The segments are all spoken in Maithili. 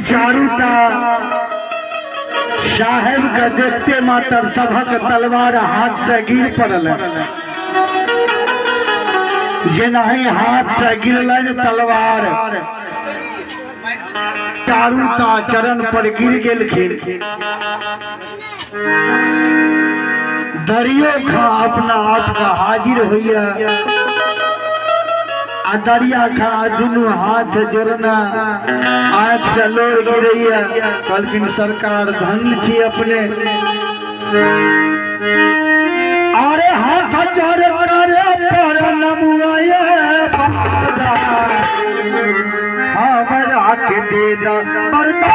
चारूटा साहेब के देखते मात्र सभक तलवार हाथ से गिर पड़ल। जेनाही हाथ से गिरलनि तलवार, चारूटा चरण पर गिर गेलखिन। दरियो खां अपना आप का हाजिर होइए आ दरिया खां दुनू हाथ जोड़ना आँख से लोर गिरैया। कहलखिन सरकार धन्य छी अपने। अरे हाथ जोड़ कर पर नमुआए बाबा, हमरा के दे दा बाबा।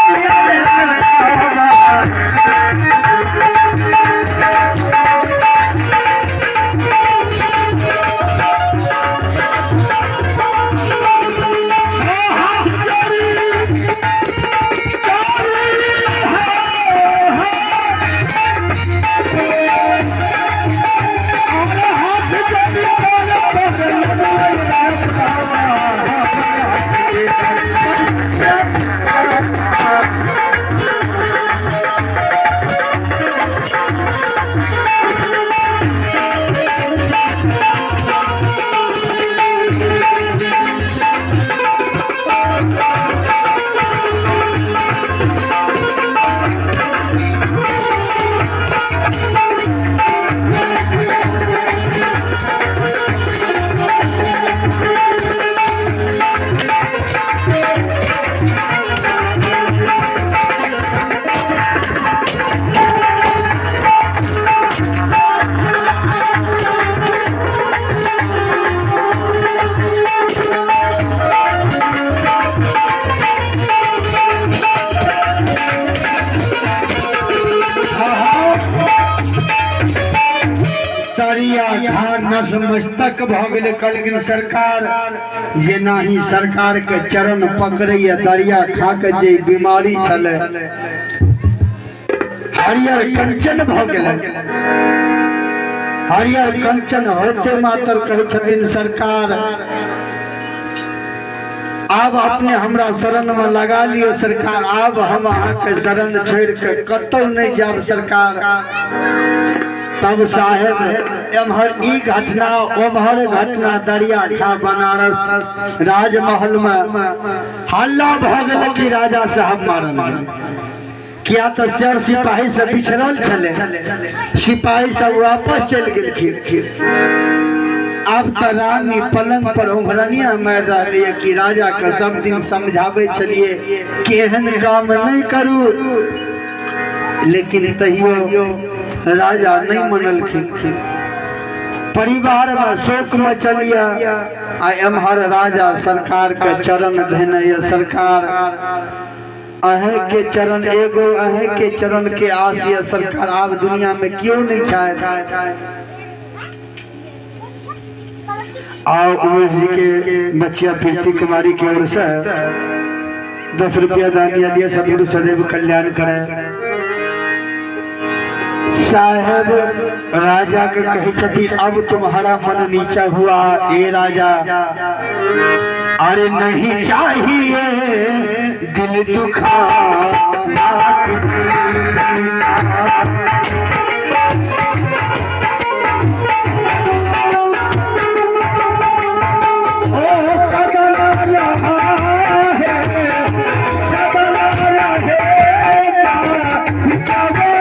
तरिया घा नतमस्तक भऽ गेलै। कहलखिन सरकार, जे नाही सरकार के चरण पकड़ैया दरिया खा के जे बीमारी छलै हरियर कंचन भऽ गेलै। हरियर कंचन होते मात्र कहै छथिन सरकार, आब अपने हमरा शरण में लगा लियो सरकार, आब हम अहाँके शरण छोड़ के कतौ नहीं जाब सरकार। तब साहेब एम्हर ई घटना ओम्हर घटना, दरिया खा बनारस राजमहल में हल्ला भऽ गेल कि राजा साहब मारल गेल। किया तऽ सर सिपाही से बिछड़ल छलै, सिपाही सब वापस चलि गेलखिन। आब तऽ रानी पलंग पर ओंघरनिया मारि रहली है कि राजा के सब दिन समझाबै छलिए कि एहन काम नहीं करू, लेकिन तैयो राजा नहीं मनलखिन। परिवार में शोक मचलिया आ एम्हर राजा सरकार के चरण धेने ये सरकार अहें के चरण एगो अहें के चरण के आस ये सरकार, आब दुनिया में क्यों नहीं छाए। आओ उमेश जी के बच्चिया प्रीति कुमारी की ओर से 10 रुपया दान दिया, सदगुरु सदैव कल्याण करे। साहेब राजा के कहे छथि अब तुम्हारा मन नीचा हुआ ए राजा, अरे नहीं चाहिए दिल दुखा किसी का। ओ सदा रहा है, सदा रहेगा, चावल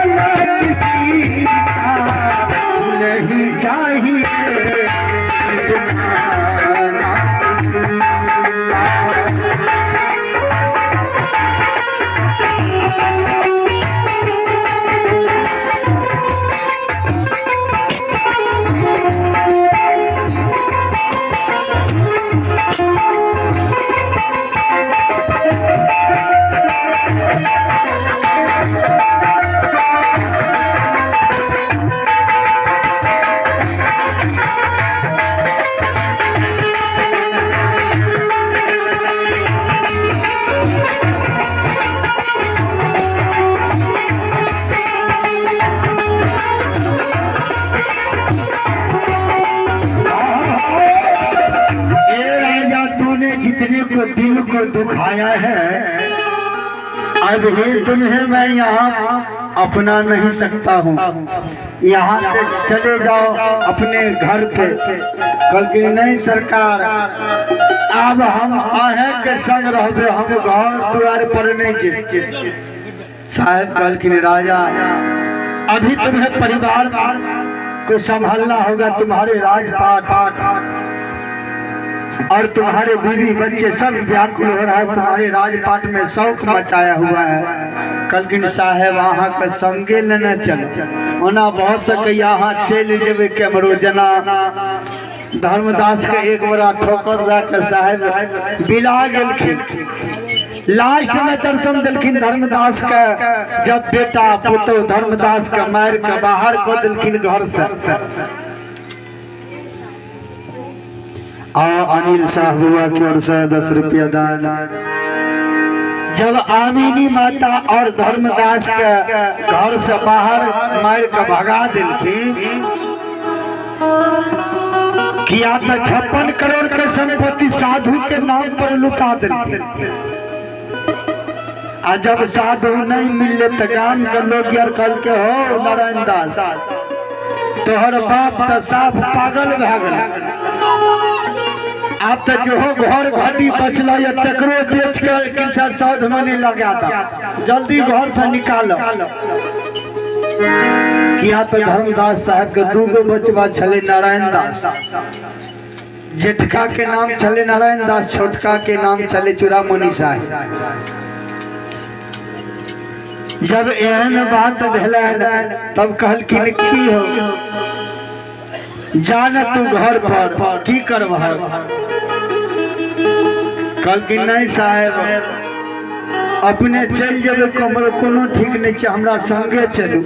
किसी का नहीं चाहिए दुखाना। ए राजा, तूने जितने को दिल को दुखाया है अभी तुम्हें मैं यहाँ अपना नहीं सकता हूँ, यहाँ से चले जाओ अपने घर पे। कहलखिन नहीं सरकार, अब हम अहें के संग रहबे, हम घर द्वार पर नहीं जेबै। साहेब कहलखिन राजा अभी तुम्हें परिवार को संभालना होगा, तुम्हारे राजपाट और तुम्हारे बीवी बच्चे सब व्याकुल हो रहा है, तुम्हारे राजपाट में शौक मचाया हुआ है। कहलखिन साहेब अहाँ के संगे लेने चलो, ओना भऽ सकैया अहाँ चलि जेबै केम्हरो, जेना धर्मदास के एक बड़ा ठोकर दऽ के साहेब बिला गेलखिन। लास्ट में दर्शन देलखिन धर्मदास के, जब बेटा पुतोह धर्मदास के मारि के बाहर कऽ देलखिन घर से। आ अनिल साह बुआ की ओर से 10 रुपया दान। जब आमिनी माता और धर्मदास के घर से बाहर मार के भगा देलखिन, किया तो 56 करोड़ के संपत्ति साधु के नाम पर लुटा देलखिन। आ जब साधु नहीं मिलले तो गाम के लोग यार कहल के हो नारायण दास तोहर बाप तो साफ पागल भए गेल, आब तो जो घर घटी बचल ये तकरो बेच के किनसा सौद मनी लगा दा, जल्दी घर से निकालो। किया तो धर्मदास साहब के दूगो बचवा छले नारायण दास, जेठका के नाम छले नारायण दास, छोटका के नाम छले चूड़ामणि साहब। जब एहन बात भेलनि तब कहलखिन की हो जान तू घर पर की करबह। कहलखिन नहीं साहेब अपने चलि जेबै कमरो कोनो ठीक नहीं छै, हमरा संगे चलू।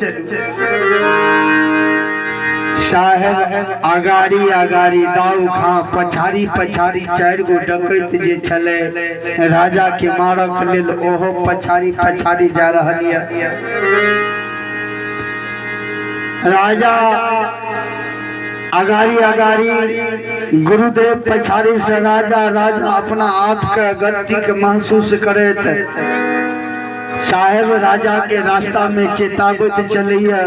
साहेब अगाड़ी अगाड़ी दाऊ खां पछाड़ी पछाड़ी 4 गो डकैत जे छलै राजा के मारक लेल ओहो पछाड़ी पछाड़ी जा रहल यऽ। राजा अगाड़ी अगाड़ी गुरुदेव पछाड़ी से राजा, राजा अपना आप के गलती के महसूस करैत साहेब राजा के रास्ता में चेतावत चलैया।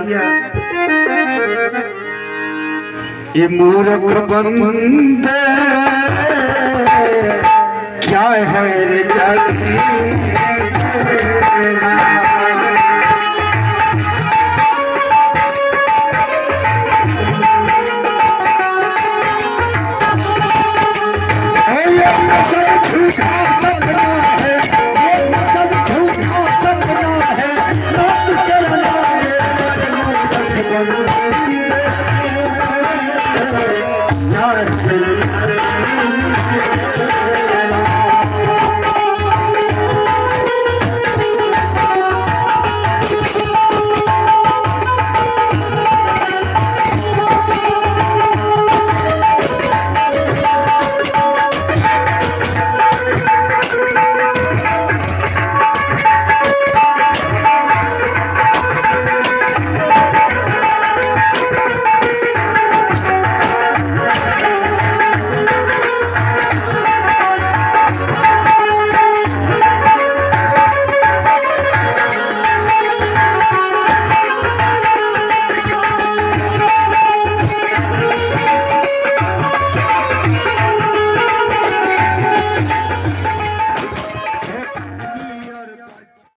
ये मूर्ख बंदे क्या है रे जग।